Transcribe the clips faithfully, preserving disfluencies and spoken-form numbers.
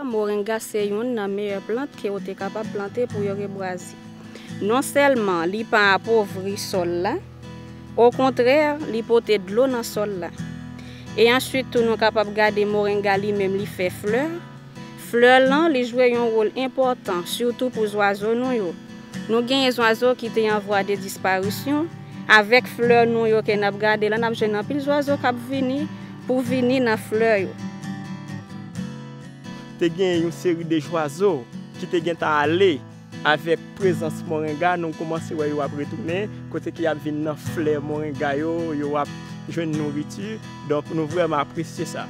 Moringa se youn nan meyè plant ke w te kapab plante pou yo rebwaze. Non sèlman li pa apovri sòl la, okontrè, li pote dlo nan sòl la. E answit tou, nou kapab gade moringa li menm, li fè flè. Flè lan, li jwe yon wòl enpòtan, sitou pou zwazo nou yo. Nou genyen zwazo ki te an vwa de disparisyon. Avèk flè nou yo ke n ap gade la, n ap jwenn anpil zwazo k ap vini pou vini nan flè yo. Te gen yon seri de zwazo ki te gentan ale. Avèk prezans moringa, nou kòmanse wè yo ap retounen, kote ke y ap vin nan flè moringa yo, yo ap jwenn nouriti. Donk, nou vrèman apresye sa.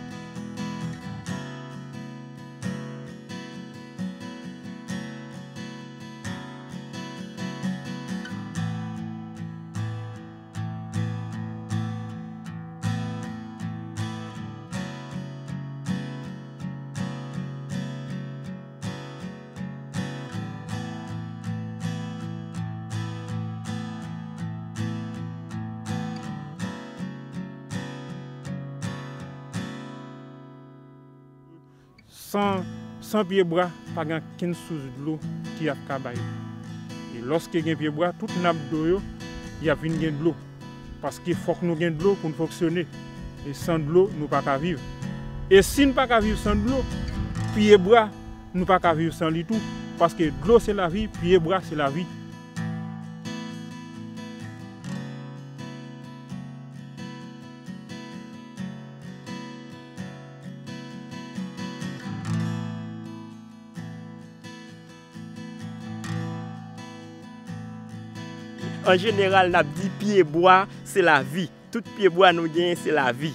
San, san pyebwa, pa gen okenn sous dlo ki ap ka bay. E lòske gen pyebwa, tout nap dlo yo, y ap vin gen dlo. Paske fòk nou gen dlo pou n fonksyone. E san dlo, nou pa ka viv. E si n pa ka viv san dlo, pyebwa, nou pa ka viv san li tou. Paske dlo se lavi, pyebwa se lavi. An jeneral, n ap di pyebwa se lavi. Tout pyebwa nou genyen se lavi.